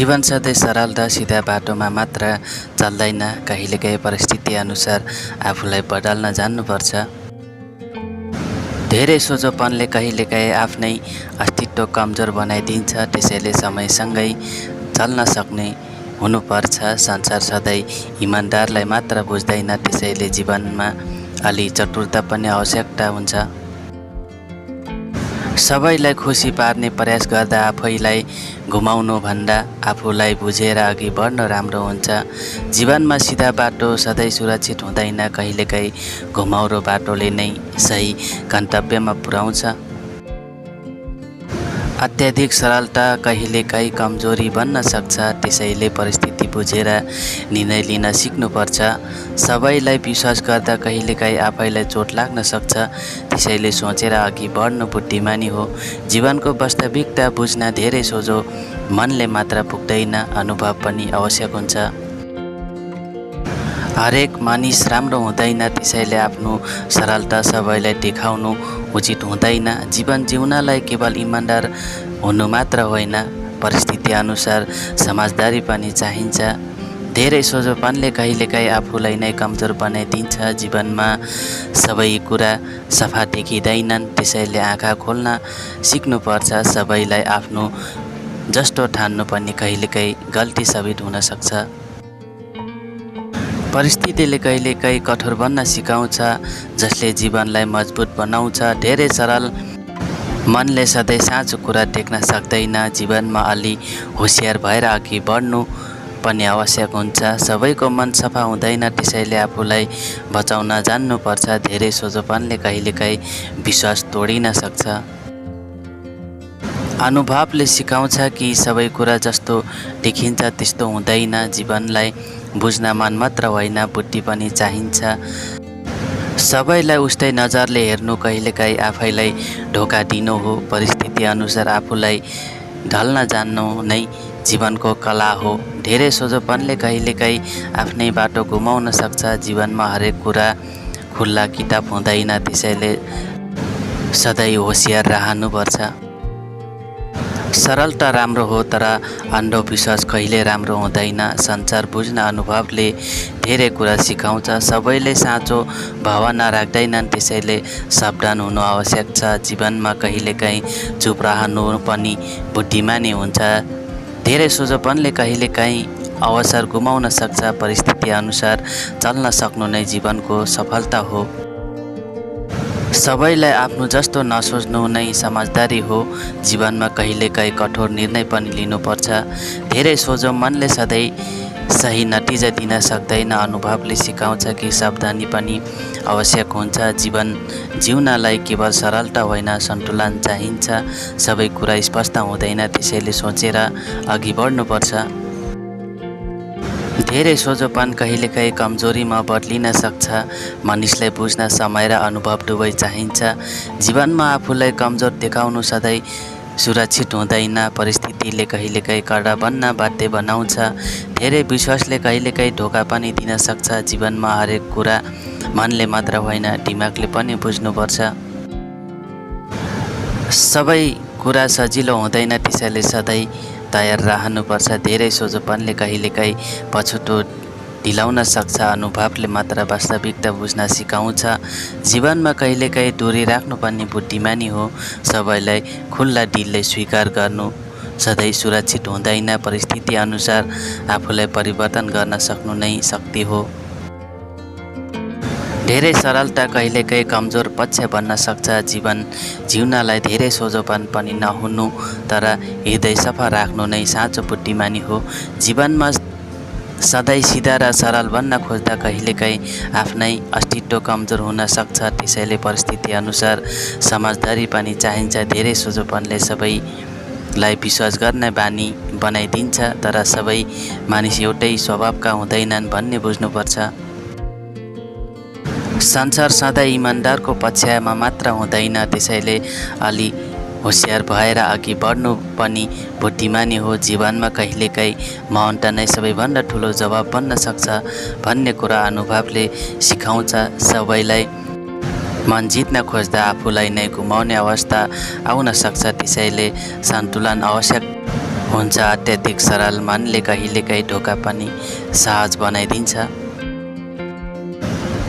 जीवन सधैँ सरल र सिधा बाटोमा मात्र चल्दैन। कहिलेकाहीँ परिस्थिति अनुसार आफूलाई बदल्न जान्नुपर्छ। धेरै सोझोपनले कहिलेकाहीँ आफ्नै अस्तित्व कमजोर बनाइदिन्छ। त्यसैले समयसँगै चल्न सक्ने हुनुपर्छ। संसार सधैँ इमान्दारलाई मात्र बुझ्दैन, त्यसैले जीवनमा अलि चतुरता पनि आवश्यकता हुन्छ। सबैलाई खुसी पार्ने प्रयास गर्दा आफैलाई घुमाउनु भन्दा आफूलाई बुझेर अघि बढ्नु राम्रो हुन्छ। जीवनमा सिधा बाटो सधैँ सुरक्षित हुँदैन। कहिलेकाहीँ घुमाउरो बाटोले नै सही गन्तव्यमा पुर्याउँछ। अत्याधिक सरलता कहिलेकाहीँ कमजोरी बन्न सक्छ। त्यसैले परिस्थिति बुझेर निर्णय लिन सिक्नुपर्छ। सबैलाई विश्वास गर्दा कहिलेकाहीँ आफैलाई चोट लाग्न सक्छ। त्यसैले सोचेर अघि बढ्नु बुद्धिमानी हो। जीवनको वास्तविकता बुझ्न धेरै सोझो मनले मात्र पुग्दैन, अनुभव पनि आवश्यक हुन्छ। हरेक मानिस राम्रो हुँदैन, त्यसैले आफ्नो सरलता सबैलाई देखाउनु उचित हुँदैन। जीवन जिउनलाई केवल इमान्दार हुनु मात्र होइन, परिस्थिति अनुसार समझदारी पनि चाहिन्छ। धेरै सोझोपनले कहिलेकाहीँ आफूलाई नै कमजोर बनाइदिन्छ। जीवनमा सबै कुरा सफा देखिँदैनन्, त्यसैले आँखा खोल्न सिक्नुपर्छ। सबैलाई आफ्नो जस्तो ठान्नु पनि कहिलेकाहीँ गल्ती साबित हुन सक्छ। परिस्थितिले कहिलेकाहीँ कठोर बन्न सिकाउँछ, जसले जीवनलाई मजबुत बनाउँछ। धेरै सरल मनले सधैँ साँचो कुरा देख्न सक्दैन। जीवनमा अलि होसियार भएर अघि बढ्नु पनि आवश्यक हुन्छ। सबैको मन सफा हुँदैन, त्यसैले आफूलाई बचाउन जान्नुपर्छ। धेरै सोझोपनले कहिलेकाहीँ विश्वास तोडिन सक्छ। अनुभवले सिकाउँछ कि सबै कुरा जस्तो देखिन्छ त्यस्तो हुँदैन। जीवनलाई बुझ्न मन मात्र होइन, बुद्धि पनि चाहिन्छ। सबैलाई उस्तै नजरले हेर्नु कहिलेकाहीँ आफैलाई धोका दिनु हो। परिस्थिति अनुसार आफूलाई ढल्न जान्नु नै जीवनको कला हो। धेरै सोझोपनले कहिलेकाहीँ आफ्नै बाटो घुमाउन सक्छ। जीवनमा हरेक कुरा खुल्ला किताब हुँदैन, त्यसैले सधैँ होसियार रहनुपर्छ। सरलता राम्रो हो, तर अन्धविश्वास कहिले राम्रो हुँदैन। संसार बुझ्न अनुभवले धेरै कुरा सिकाउँछ। सबैले साँचो भावना राख्दैनन्, त्यसैले सावधान हुनु आवश्यक छ। जीवनमा कहिलेकाहीँ चुप रहनु पनि बुद्धिमानी हुन्छ। धेरै सोझोपनले कहिलेकाहीँ अवसर गुमाउन सक्छ। परिस्थिति अनुसार चल्न सक्नु नै जीवनको सफलता हो। सबैलाई आफ्नो जस्तो नसोच्नु नै समझदारी हो। जीवनमा कहिलेकाहीँ कठोर निर्णय पनि लिनुपर्छ। धेरै सोझो मनले सधैँ सही नतिजा दिन सक्दैन। अनुभवले सिकाउँछ कि सावधानी पनि आवश्यक हुन्छ। जीवन जिउनलाई केवल सरलता होइन, सन्तुलन चाहिन्छ। सबै कुरा स्पष्ट हुँदैन, त्यसैले सोचेर अघि बढ्नुपर्छ। धेरै सोझोपन कहिलेकाहीँ कमजोरीमा बदलिन सक्छ। मानिसलाई बुझ्न समय र अनुभव दुवै चाहिन्छ। जीवनमा आफूलाई कमजोर देखाउनु सधैँ सुरक्षित हुँदैन। परिस्थितिले कहिलेकाहीँ कडा बन्न बाध्य बनाउँछ। धेरै विश्वासले कहिलेकाहीँ धोका पनि दिन सक्छ। जीवनमा हरेक कुरा मनले मात्र होइन, दिमागले पनि बुझ्नुपर्छ। सबै कुरा सजिलो हुँदैन, त्यसैले सधैँ तयार रहनुपर्छ। धेरै सोझोपनले कहिलेकाहीँ पछुतो ढिलाउन सक्छ। अनुभवले मात्र वास्तविकता बुझ्न सिकाउँछ। जीवनमा कहिलेकाहीँ दूरी राख्नु पनि बुद्धिमानी हो। सबैलाई खुल्ला दिलले स्वीकार गर्नु सधैँ सुरक्षित हुँदैन। परिस्थिति अनुसार आफूलाई परिवर्तन गर्न सक्नु नै शक्ति हो। धेरै सरलता कहिलेकाहीँ कमजोर पक्ष बन्न सक्छ। जीवन जिउनलाई धेरै सोझोपन पनि नहुनु, तर हृदय सफा राख्नु नै साँचो बुद्धिमानी हो। जीवनमा सधैँ सिधा र सरल बन्न खोज्दा कहिलेकाहीँ आफ्नै अस्तित्व कमजोर हुन सक्छ। त्यसैले परिस्थिति अनुसार समझदारी पनि चाहिन्छ। धेरै सोझोपनले सबैलाई विश्वास गर्ने बानी बनाइदिन्छ, तर सबै मानिस एउटै स्वभावका हुँदैनन् भन्ने बुझ्नुपर्छ। संसार सधैँ इमान्दारको पक्षमा मात्र हुँदैन, त्यसैले अलि होसियार भएर अघि बढ्नु पनि बुद्धिमानी हो। जीवनमा कहिलेकाहीँ महत्त्व नै सबैभन्दा ठुलो जवाब बन्न सक्छ भन्ने कुरा अनुभवले सिकाउँछ। सबैलाई मन जित्न खोज्दा आफूलाई नै गुमाउने अवस्था आउन सक्छ। त्यसैले सन्तुलन आवश्यक हुन्छ अत्याधिक सरल मनले कहिलेकाहीँ ढोका पनि सहज बनाइदिन्छ।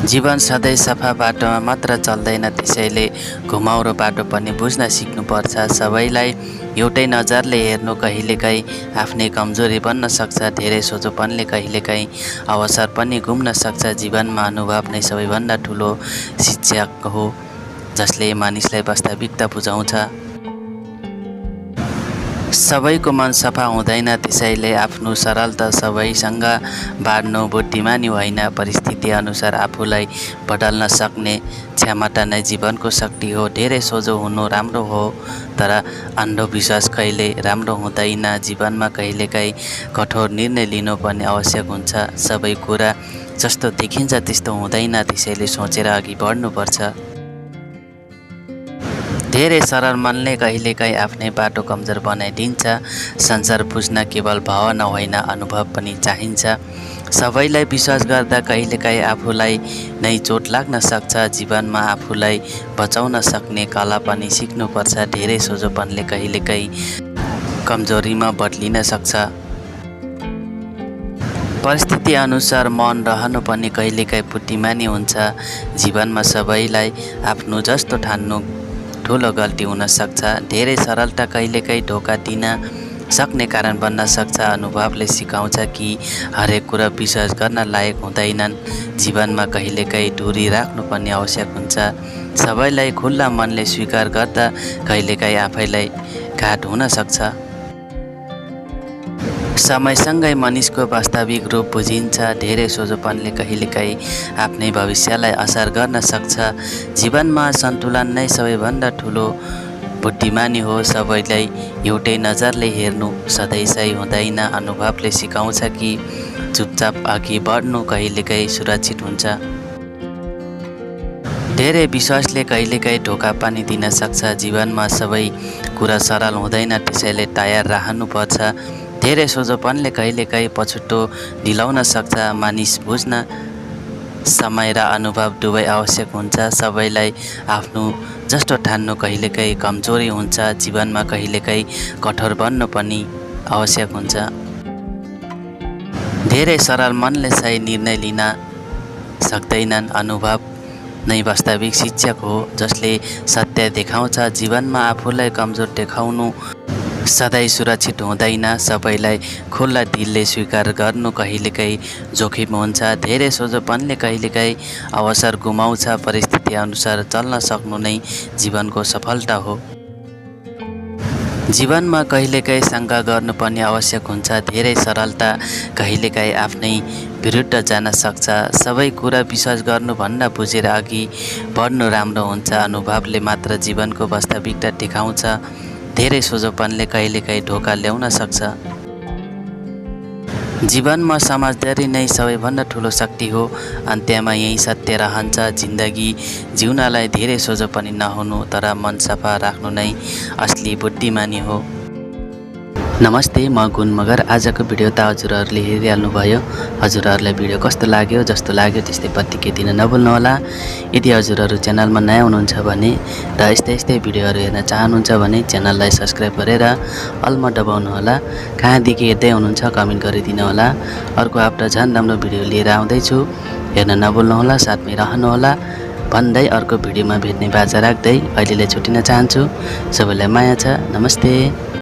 जीवन सधैँ सफा बाटोमा मात्र चल्दैन, त्यसैले घुमाउरो बाटो पनि बुझ्न सिक्नुपर्छ। सबैलाई एउटै नजरले हेर्नु कहिलेकाहीँ आफ्नै कमजोरी बन्न सक्छ। धेरै सोझोपनले कहिलेकाहीँ अवसर पनि गुम्न सक्छ। जीवनमा अनुभव नै सबैभन्दा ठुलो शिक्षक हो, जसले मानिसलाई वास्तविकता बुझाउँछ। सबैको मन सफा हुँदैन, त्यसैले आफ्नो सरलता सबैसँग बाँड्नु बुद्धिमानी होइन। परिस्थिति अनुसार आफूलाई बदल्न सक्ने क्षमता नै जीवनको शक्ति हो। धेरै सोझो हुनु राम्रो हो, तर अन्धविश्वास कहिले राम्रो हुँदैन। जीवनमा कहिलेकाहीँ कठोर निर्णय लिनु पनि आवश्यक हुन्छ। सबै कुरा जस्तो देखिन्छ त्यस्तो हुँदैन, त्यसैले सोचेर अघि बढ्नुपर्छ। धेरै सरल मनले कहिलेकाहीँ आफ्नै बाटो कमजोर बनाइदिन्छ। संसार बुझ्न केवल भावना होइन, अनुभव पनि चाहिन्छ। सबैलाई विश्वास गर्दा कहिलेकाहीँ आफूलाई नै चोट लाग्न सक्छ। जीवनमा आफूलाई बचाउन सक्ने कला पनि सिक्नुपर्छ। धेरै सोझोपनले कहिलेकाहीँ कमजोरीमा बदलिन सक्छ। परिस्थिति अनुसार मौन रहनु पनि कहिलेकाहीँ बुद्धिमानी हुन्छ। जीवनमा सबैलाई आफ्नो जस्तो ठान्नु ठुलो गल्ती हुन सक्छ। धेरै सरलता कहिलेकाहीँ धोका दिन सक्ने कारण बन्न सक्छ। अनुभवले सिकाउँछ कि हरेक कुरा विश्वास गर्न लायक हुँदैनन्। जीवनमा कहिलेकाहीँ दूरी राख्नु पनि आवश्यक हुन्छ। सबैलाई खुल्ला मनले स्वीकार गर्दा कहिलेकाहीँ आफैलाई घात हुन सक्छ। समयसँगै मानिसको वास्तविक रूप बुझिन्छ। धेरै सोझोपनले कहिलेकाहीँ आफ्नै भविष्यलाई असर गर्न सक्छ। जीवनमा सन्तुलन नै सबैभन्दा ठुलो बुद्धिमानी हो। सबैलाई एउटै नजरले हेर्नु सधैँ सही हुँदैन। अनुभवले सिकाउँछ कि चुपचाप अघि बढ्नु कहिलेकाहीँ सुरक्षित हुन्छ। धेरै विश्वासले कहिलेकाहीँ धोका पनि दिन सक्छ। जीवनमा सबै कुरा सरल हुँदैन, त्यसैले तयार रहनुपर्छ। धेरै सोझोपनले कहिलेकाहीँ पछुतो दिलाउन सक्छ। मानिस बुझ्न समय र अनुभव दुवै आवश्यक हुन्छ। सबैलाई आफ्नो जस्तो ठान्नु कहिलेकाहीँ कमजोरी हुन्छ। जीवनमा कहिलेकाहीँ कठोर बन्नु पनि आवश्यक हुन्छ। धेरै सरल मनले सही निर्णय लिन सक्दैनन्। अनुभव नै वास्तविक शिक्षक हो, जसले सत्य देखाउँछ। जीवनमा आफूलाई कमजोर देखाउनु सधैँ सुरक्षित हुँदैन। सबैलाई खुल्ला दिलले स्वीकार गर्नु कहिलेकाहीँ जोखिम हुन्छ। धेरै सोझोपनले कहिलेकाहीँ अवसर गुमाउँछ। परिस्थिति अनुसार चल्न सक्नु नै जीवनको सफलता हो। जीवनमा कहिलेकाहीँ शङ्का गर्नु पनि आवश्यक हुन्छ। धेरै सरलता कहिलेकाहीँ आफ्नै विरुद्ध जान सक्छ। सबै कुरा विश्वास गर्नुभन्दा बुझेर अघि बढ्नु राम्रो हुन्छ। अनुभवले मात्र जीवनको वास्तविकता देखाउँछ। धेरै सोझोपनले कहिलेकाहीँ धोका ल्याउन सक्छ। जीवनमा समझदारी नै सबैभन्दा ठुलो शक्ति हो। अन्त्यमा यही सत्य रहन्छ, जिन्दगी जिउनलाई धेरै सोझो पनि नहुनु, तर मन सफा राख्नु नै असली बुद्धिमानी हो। नमस्ते, म गुण मगर। आजको भिडियो त हजुरहरूले हेरिहाल्नुभयो। हजुरहरूलाई भिडियो कस्तो लाग्यो, जस्तो लाग्यो त्यस्तै प्रतिक्रिया दिन नभुल्नुहोला। यदि हजुरहरू च्यानलमा नयाँ हुनुहुन्छ भने र यस्तै भिडियोहरू हेर्न चाहनुहुन्छ भने च्यानललाई सब्सक्राइब गरेर अलमा दबाउनुहोला। कहाँदेखि हेर्दै हुनुहुन्छ कमेन्ट गरिदिनुहोला। अर्को हप्ता झन् राम्रो भिडियो लिएर आउँदैछु, हेर्न नभुल्नुहोला, साथमै रहनुहोला भन्दै अर्को भिडियोमा भेट्ने बाचा राख्दै अहिलेलाई छुटिन चाहन्छु। सबैलाई माया छ। नमस्ते।